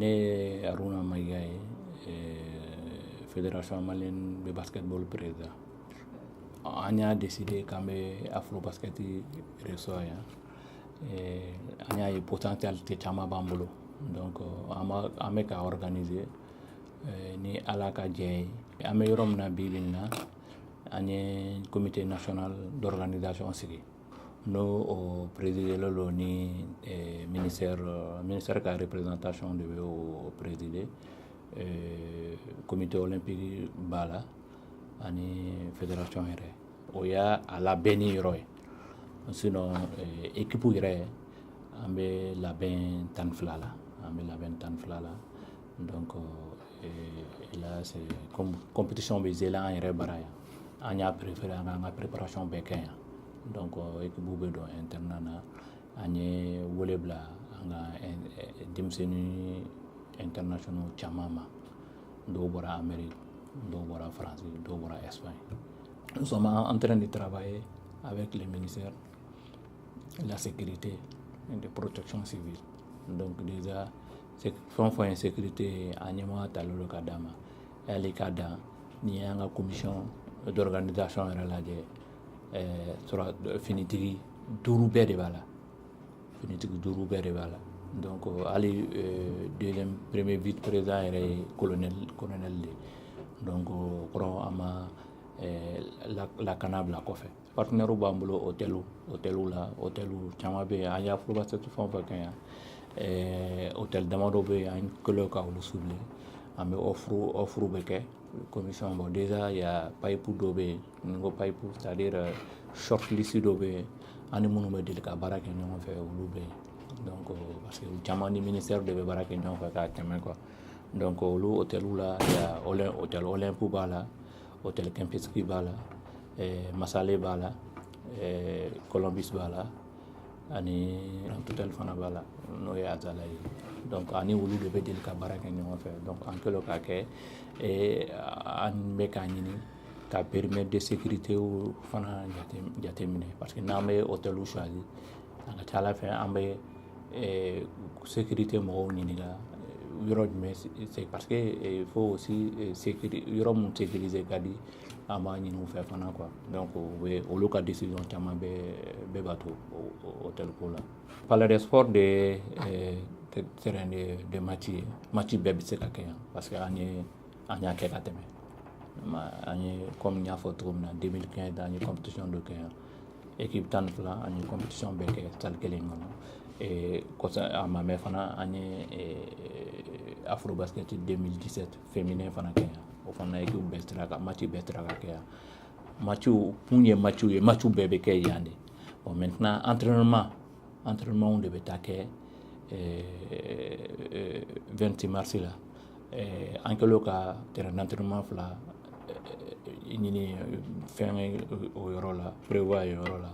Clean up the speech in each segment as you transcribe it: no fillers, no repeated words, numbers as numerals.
Ne ye Haruna Mayiga ye, Fédération malienne de basketball président. An y'a décidé k'an bɛ Afro Basket reçoit yan. An y'a ye potentialité caman b'an bolo, donc an bɛ ka organiser ni Ala ka jɛ ye. An bɛ yɔrɔ min na bi bi in na, an ye comité national d'organisation sigi, n'o o présidé don ni ministère ka représentation de bɛ o présider. Comité olympique b'a la ani fédération yɛrɛ. O y'a a labɛnni yɔrɔ ye. Sinon équipe yɛrɛ, an bɛ labɛn 12 la, an bɛ labɛn 12 la. Donc là, c'est comme compétition bɛ zeler an yɛrɛ bara yan, an y'a préféré an k'an ka préparation bɛɛ kɛ yan. Donc équipe bɛ don internat na. An ye wele bila an ka denmisɛnnin internationaux caman ma. Dɔw bɔra Amérique, dɔw bɔra France, dɔw bɔra Espagne. Nous sommes en train de travailler avec le ministère de la Sécurité et de Protection civile. Donc déjà, fɛn o fɛn ye sécurité, a ɲɛmɔgɔ talen don ka d'a ma. Hali k'a dan n'i y'an ka commission d'organisation yɛrɛ lajɛ, sɔrɔ finitigi duuru bɛɛ de b'a la, finitigi duuru bɛɛ de b'a la. Donc hali deuxième, premier vice président yɛrɛ ye colonel de ye. Donc o kɔrɔ, an ma lakana bila kɔfɛ. Partenaires b'an bolo hôtel la, hôtel caman bɛ yen. An ye Afrobasket fɛn o fɛn kɛ yan, hôtel damadɔ bɛ yen, an kɛlen ka olu cibler. An bɛ offre bɛ kɛ commission. Bon, déjà il y a pipe dɔ bɛ yen. Ni n ko pipe, c'est à dire short list dɔ bɛ yen, an ni minnu bɛ deli ka baara kɛ ɲɔgɔn fɛ, olu bɛ yen. Donc parce que caman ni ministère de bɛ baara kɛ ɲɔgɔn fɛ ka tɛmɛ quoi. Donc olu hôtel la, il y a hôtel Olympe b'a la, hôtel Kempinski b'a la, Masale b'a la, Columbus b'a la, ani Grand Hôtel fana b'a la, n'o ye Azala ye. Donc ani olu de bɛ deli ka baara kɛ ɲɔgɔn fɛ. Donc an kɛlen k'a kɛ, an bɛ k'a ɲini ka périmètre de sécurité fana jateminɛ, parce que n'an bɛ hôtel choisi, a ka ca Ala fɛ, an bɛ sécurité mɔgɔw ɲininka yɔrɔ jumɛn, c'est parce que il faut aussi yɔrɔ mun sécuriser ka di, an b'a ɲini u fɛ fana quoi. Donc u bɛ olu ka décision caman bɛɛ b'a to hôtel ko la. Palais des Sports de terrain de match ye, match bɛɛ bɛ se ka kɛ yan, parce que an y'a kɛ ka tɛmɛ. An ye, comme n y'a fɔ cogo min na, 2015 an ye compétition dɔ kɛ yan, équipe 12, an ye compétition bɛɛ kɛ salle kelen kɔnɔ. Kɔsa a ma mɛn fana, an ye Afrobasket 2017 féminin fana kɛ yan. O fana équipe bɛɛ sera ka match bɛɛ sera ka kɛ yan. Match kun ye match ye, match bɛɛ bɛ kɛ yan de. Bon, maintenant entraînement de bɛ taa kɛ 26 mars la. An kɛlen ka terrain d'entraînement fila ɲini fɛn o yɔrɔ la, prévoir yɔrɔ la,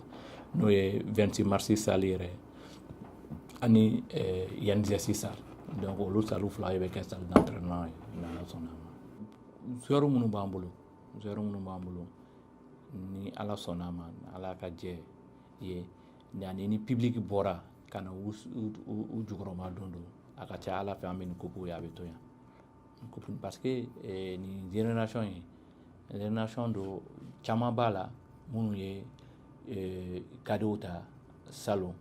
n'o ye 26 mars salle yɛrɛ ani INGS salle. Donc olu salle fila de bɛ kɛ salle d'entraînement ye, n'Ala sɔnna ma. Joueur minnu b'an bolo, joueur minnu b'an bolo, ni Ala sɔnna ma, Ala ka jɛ ye, ani ni public bɔra ka na u jukɔrɔma don, a ka ca Ala fɛ, an bɛ nin coupe ye, a bɛ to yan coupe, parce que nin génération in, génération do caman b'a la minnu ye cadeau ta salon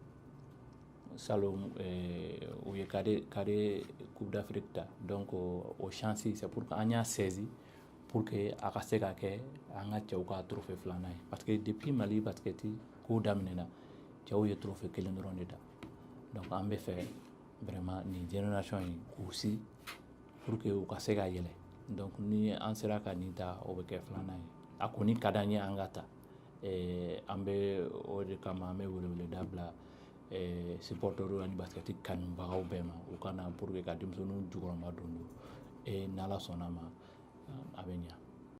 salon, u ye cadet Coupe d'Afrique ta. Donc o chance, c'est pour que an y'a saisi pour que a ka se ka kɛ an ka cɛw ka trophée filanan ye, parce que depuis Mali basket ko daminɛna, cɛw ye trophée kelen dɔrɔn de ta. Donc an bɛ fɛ vraiment nin génération in k'u si pour que u ka se ka yɛlɛ. Donc ni an sera ka nin ta, o bɛ kɛ filanan ye. A kɔni ka d'an ye an ka ta. An bɛ o de kama, an bɛ weleweleda bila supporters ani basket kanubagaw bɛɛ ma, u ka na pour que ka denmisɛnninw jukɔrɔma don. N'Ala sɔnna ma, a bɛ ɲa.